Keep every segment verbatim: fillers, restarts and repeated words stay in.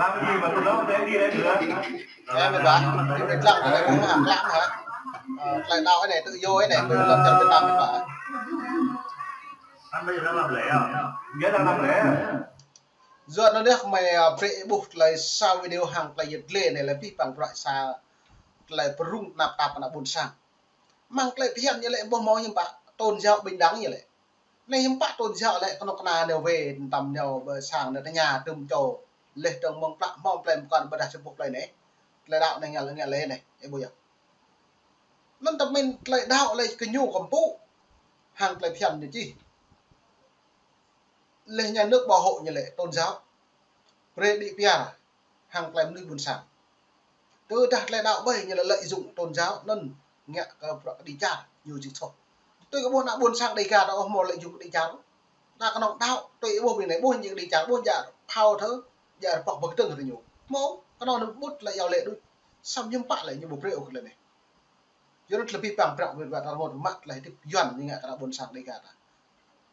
Làm gì mà tụi nó để đi đây nữa? Em mệt quá, em mệt lắm, em cũng hả, lắm hả? Ờ, tơlơi đaŏ anai, tự do anai, tui lŏn čar Việt Nam mệt quá. Anh bây giờ đang làm lễ à? Nghĩa đang làm lễ à? Yua anŭn yơh mơi, ơ, brơi ƀuh tơlơi sa video hăng tơlơi yet lĕ anai lĕ pih păng bruă sa tơlơi pơrŭng tơnap tap ană ƀôn sang. Mơ̆ng tơlơi phiăn ñu lĕ ƀu hmâo hiư̆m pă tôn giáo bình đẳng ñu lĕ. Anai hiư̆m pă tôn giáo lĕ kơnuk kơna nao wai tơm nao ƀơi sang nao tơña tơm čô. Leh dơ̆ng mơ̆ng plă hmâo tơlơi mơkăn ƀôdah čơpŭ tơlơi anai. Tơlơi đaŏ anai ngă lĕ, ngă lĕ anai, ih ƀuh yơh. Anŭn tơmin tơlơi đaŏ lĕ kơ ñu kơmpŭ. Hăng tơlơi phiăn ñu čih. Leh nhà nước bảo hộ ñu lĕ tôn giáo. Brơi đĭ piar hăng tơlơi mơnuih ƀôn sang. Tơdah tơlơi đaŏ ƀai ñu lĕ lợi dụng tôn giáo anŭn ngă kơ bruă kơđi čar, ñu či soh. Tui kơ ƀuh ană ƀôn sang Đêga ta ƀu hmâo lợi dụng kơđi čar. Đa kơnơ̆ng đaŏ, tui ƀuh ƀing anai, ƀuh ñu đĭ čang, ƀuh jak phao thơ, jak rơpŏk ƀơi kơdơ̆ng hơdơ̆ng ñu. Hmâo, kơnơ̆ng anŭn ƀut tơlơi iâu laĭ đôč. Samơ̆ hiư̆m pă lĕ ñu ƀu brơi ôh kơ tơlơi anai. Yua anŭn tơlơi abih bang prăk ƀing ta rơngot mă tơlơi hơdip Yuan ñu ngă kơ ană ƀôn sang Dega ta.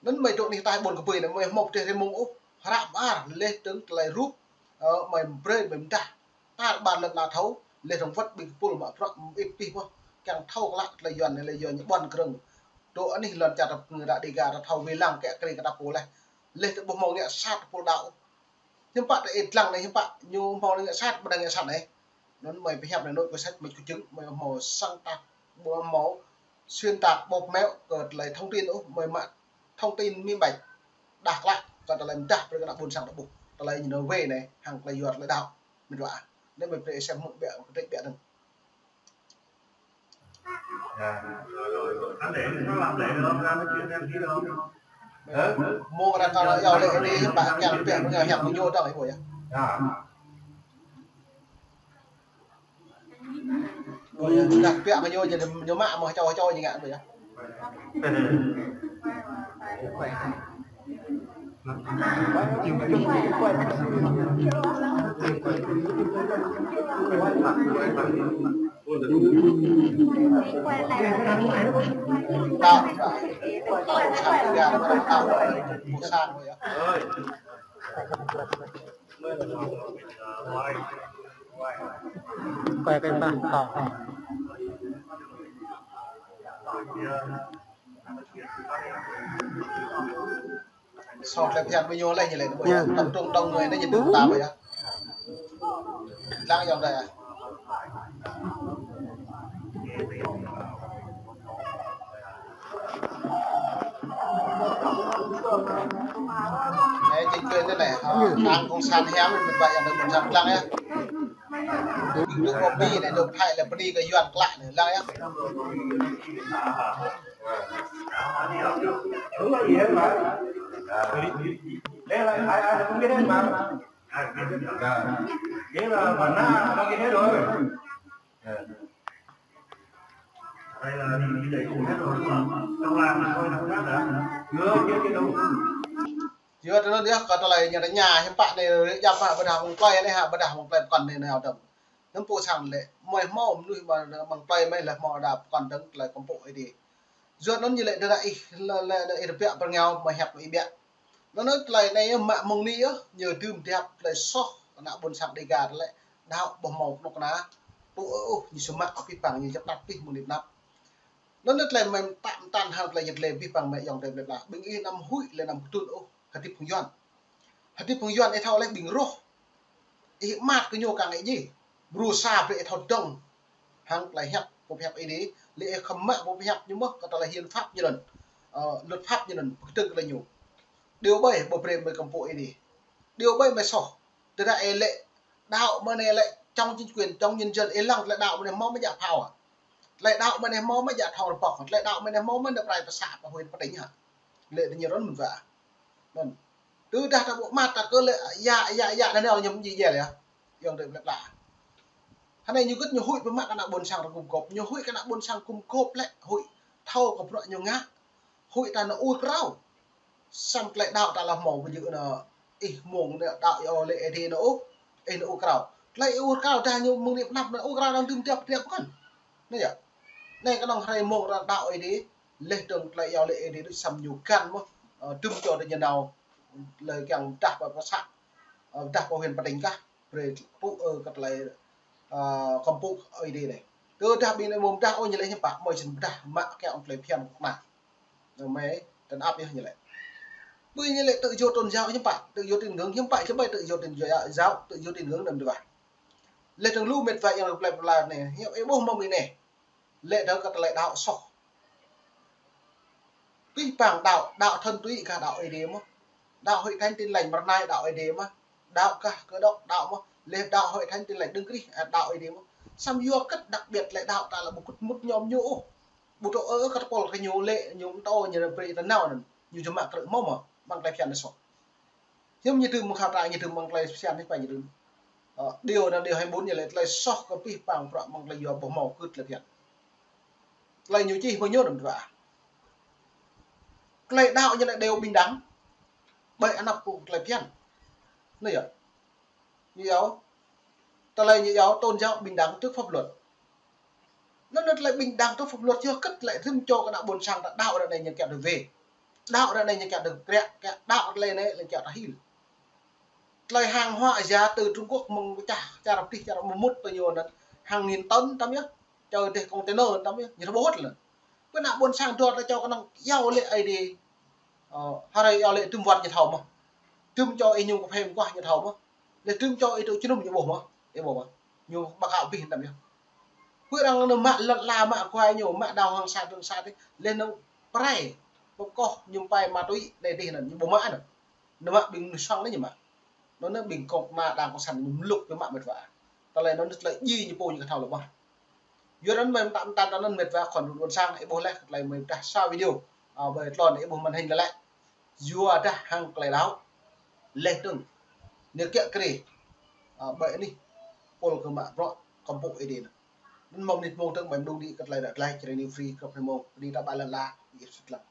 Anŭn mơi dŏ anih ataih ƀôn kơbơi anai, mơi hmâo pơdeh rơmông ôh, hră ƀar, laih dơ̆ng tơlơi rup, ơ, mơi brơi, mơi mơdah. Tar ƀar lŏn ala thâo, laih dơ̆ng wơ̆t ƀing pul mă prăk mơit pih mơh, kiăng thâo klă tơlơi Yuan anai, tơlơi Yuan ñu ƀuăn krơ̆ng. Dŏ anih lŏn čar ta pơngơ̆ Dega ta thâo wai lăng kĕ kri kơ ta pô laih. Laih dơ̆ng ƀu hmâo ngă sat pul đaŏ. Hiư̆m pă tơ ih lăng anai, hiư̆m pă ñu hmâo ngă sat, ƀu ngă sat anai. Anŭn mơi pơhiăp anai, anŭn cuốn sách mơi kơjing, mơi hmâo sang ta, ƀu hmâo xuyên tạc bóp méo kơ tơlơi thông tin ôh, mơi mă thông tin minh bạch, đah klă kơ tơlơi mơdah brơi kơ ană ƀôn sang ta ƀuh. Tơlơi ñu anai wai anai, hăng tơlơi Yuan tơlơi đaŏ. Mĭt wa. Anai mơi brơi ih sem hmư̆ ƀiă, kơtrĕč ƀiă dơ̆ng. Dạ. Rồi, rồi, rồi. Anh để nó làm lễ được không? Anh nói chuyện với anh tí được không? Hả? Mông ră anai kâo iâu laĭ anai, hiư̆m pă kiăng pĕ mơ̆ng ñu hiăp mơ̆ng ñu dơ̆ng ih ƀuh yơh. Dạ. Ƀuh yơh, kiăng pĕ mơ̆ng ñu jing ñu mă mơ̆ng čô čô ñu ngă ƀuh yơh. Quay cái ba, ờ, ờ. Soh tơlơi phiăn ƀing ñu laih ñu laĭ. Ƀuh yơh. Tơm trung tơm người anai ñu tŭ ta ƀuh yơh. Lăng yơh anai. Anai chính quyền anai, hă, đảng cộng sản hiam, mĭt wa, yơh anai mơ̆n sang lăng yơh. Dŏ kơƀĭ anai, dŏ Thái lĕ pơđĭ kơ Yuan klă anai, lăng yơh. Đúng là gì hết mà. Đây là ai, ai cũng biết hết mà. Thế là bản năng nó biết hết rồi. Đây là mình đầy đủ hết rồi, đúng không? Trong làng mình thôi, trong khác đã. Chưa, chưa, chưa đủ. Yua anŭn yơh, kơ tơlơi ñu tơña hiư̆m pă anai, djăp hă ƀôdah mơ̆ng plơi anai hă, ƀôdah mơ̆ng plơi pơkŏn anai nao dơ̆ng. Hiư̆m pă sang lĕ, mơi hmâo mơnuih mă-, mơ̆ng plơi mơi lĕ hmâo đa pơkŏn dơ̆ng tơlơi kơmpŏk ih dih. Yua anŭn ñu lĕ tơdah ih lĕ, lĕ, lĕ ih tơbiă pơrơngiao mơi hiăp ih biă. Anŭn tơlơi anai yơh mă mơ̆ng anai yơh, ñu dưm tơbiă tơlơi soh ană ƀôn sang Dega tơlơi đaŏ ƀu hmâo kơnuk kơna. Tŭ ôh, ñu samơ̆ abih bang ñu djăp tap pih mơ̆ng anai tơnap. Anŭn tơlơi mơ̆n tăm tăn hăng tơlơi ñu tơlơi abih bang mơi ayŏng adơi plơi pla. Ƀing ih anăm huĭ lĕ anăm kơtưn ôh hơdip phung Yuan. Hơdip phung Yuan ih thâo laih ƀing roh. Ih mơak kơ ñu kang ih djai. Ƀru sa brơi ih thâo dơ̆ng. Hăng tơlơi hiăp, pơhiăp ih dih, lĕ ih khŏm mă pơhiăp ñu mơ̆n kơ tơlơi hiến pháp ñu anŭn. Ơ, luật pháp ñu anŭn, pơkơdơ̆ng kơ tơlơi ñu. Điều bảy ƀu brơi mơi kơmpŏk ih dih. Điều bảy mơi soh. Tơdah ih lĕ đaŏ mơ̆ng anai lĕ chống chính quyền, chống nhân dân, ih lăng tơlơi đaŏ mơ̆ng anai hmâo mơ̆ jak phao hă? Tơlơi đaŏ mơ̆ng anai hmâo mơ̆ jak thŏng rơpŏk? Tơlơi đaŏ mơ̆ng anai hmâo mơ̆ nao prai pơsă pơ huyện pơ tỉnh hă? Lĕ tơña rŏn mơ̆n wa. Anŭn. Tơdah ta ƀu mă ta kơ lĕ ya, ya, ya, anai nao ñu mơ̆n djai djai lĕ. Ayŏng adơi plơi pla. Hơnai ñu gĭt ñu huĭ pơmă kơ ană ƀôn sang ta gum gôp. Ñu huĭ kơ ană ƀôn sang gum gôp lĕ huĭ thâo kơ bruă ñu ngă. Huĭ ta nao ur krao. Samơ̆ tơlơi đaŏ ta lĕ hmâo ƀu djơ̆ nao ih mông nao đaŏ iâu laĭ ih dih nao ôh, ih nao ur krao. Tơlơi ih ur krao dah ñu mơ̆ng anai pơnăp nao ur krao arăng dưm tiăp tiăp kơn. Anai yơh. Anai kơnơ̆ng hrơi mông arăng đaŏ ih dih, laih dơ̆ng tơlơi iâu laĭ ih dih đôč samơ̆ ñu găn mơ̆n, ơ, dưm čô tơ ñu nao, tơlơi kiăng dah pơ pơsă, ơ, dah pơ huyện pơ tỉnh kah. Brơi tŭ ơ kơ tơlơi, ơ, kơmpŏk ih dih anai. Tơdah ƀing anai mơ̆ mơdah ôh ñu lĕ hiư̆m pă, mơi sĭt mơdah mă kiăng tơlơi phiăn kơnuk kơna. Anŭn mơi tơnap yơh ñu lĕ. Ƀing ñu lĕ tự do tôn giáo hiư̆m pă, tự do tín ngưỡng hiư̆m pă, hiư̆m pă tự do tôn giáo, tự do tín ngưỡng anŭn dua. Laih dơ̆ng lu mĕt wa ayŏng adơi plơi pla anai, hiư̆m ih ƀuh mơ̆ng ƀing anai. Lĕ dơ̆ng kơ tơlơi đaŏ soh. Abih bang đaŏ, đaŏ thuần túy kah đaŏ ih dih mơ̆n. Đaŏ Hội Thánh Tin Lành Mrơnai đaŏ ih dih mơ̆n. Đaŏ kah Cơ Đốc đaŏ mơ̆n. Laih đaŏ Hội Thánh Tin Lành Đấng Christ, ơ, đaŏ ih dih mơ̆n. Samơ̆ yua kơ đặc biệt lĕ đaŏ ta lĕ ƀu kơ̆t mŭt mơñum ñu ôh. Ƀu tŭ ơ kơ tơpul kơ ñu lĕ, ñu mơtô ñu brơi ta nao anŭn. Ñu jơmă krư̆ mơ̆n mơ̆n, mơ̆ng tơlơi phiăn anai soh. Hiư̆m ñu dưm mơ̆ng khăp ta, ñu dưm mơ̆ng tơlơi phiăn anai pă ñu dưm. Ơ, điều anŭn điều hai bốn ñu lĕ tơlơi soh kơ abih bang bruă mơ̆ng tơlơi yua ƀu hmâo kơ̆t tơlơi phiăn. Tơlơi ñu čih mơ̆ng ñu anŭn dua. Tơlơi đaŏ ñu lĕ đều bình đẳng. Ƀơi anăp kơ tơlơi phiăn. Anai yơh. Ñu iâu, tơlơi ñu iâu tôn giáo bình đẳng trước pháp luật. Anŭn, anŭn tơlơi bình đẳng trước pháp luật yơh kơ tơlơi rĭm čô kơ ană ƀôn sang ta đaŏ ră anai ñu kiăng ta wai. Đaŏ ră anai ñu kiăng ta krĕk, kiăng đaŏ tơlơi anai lĕ kiăng ta hil. Tơlơi hàng hóa giả từ Trung Quốc mơ̆ng pơčah čar pơdih čar mơmŭt tơ ñu anŭn hàng nghìn tấn tăm yơh. Čơ dêh container tăm yơh, ñu ƀu hŭt lĕ. Pơ ană ƀôn sang dŏ ta čô kơnơ̆ng iâu lĕ Ơi Adai. Ơ, hrơi iâu lĕ tŭm wơ̆t ñu thâo mơ̆. Tŭm čô ih ñum kơphê mơguah ñu thâo mơ̆. Lĕ tŭm čô ih tŭ jơnum ñu ƀuh mơ̆. Ih ƀuh mơ̆. Ñu ƀu kâo abih tăm yơh. Pơ arăng anŭn mă lŏn la mă kuai ñu, mă đảo Hoàng Sa Trường Sa tih. Lĕ anŭn prai. Pơkŏh ñu pai ma túy anai tih anŭn, ñu ƀu mă anŭn. Anŭn mă ƀing mơnuih soang anai ñu mă. Anŭn anŭn ƀing kŏng kơna đảng cộng sản ñu mlŭk ñu mă mĕt wa. Tơlơi anŭn tơlơi djai ñu pô ñu kơ thâo lĕ ƀă. Yua anŭn mơ̆n tam tam anŭn mĕt wa khŏn run ƀôn sang, ih ƀuh lĕ tơlơi mơi pơdah sa video. Ơ, ƀơi tlôn ih ƀuh màn hình lĕ lĕ. Yua dah hăng tơlơi đaŏ. Leh dơ̆ng. Ñu kiăng krĕk. Ơ, ƀơi anih. Pôl kơ mă bruă kơmpŭ Ơi Adai anŭn. Anŭn mơ̆ng mơnit mơ̆ng dơ̆ng ƀơi mơdung đĭ kơ tơlơi ră glaĭ, Jrai New Free, kơ mơnit mơ̆ng, đĭ ta ƀai lăn la, đĭ sĭt lăng.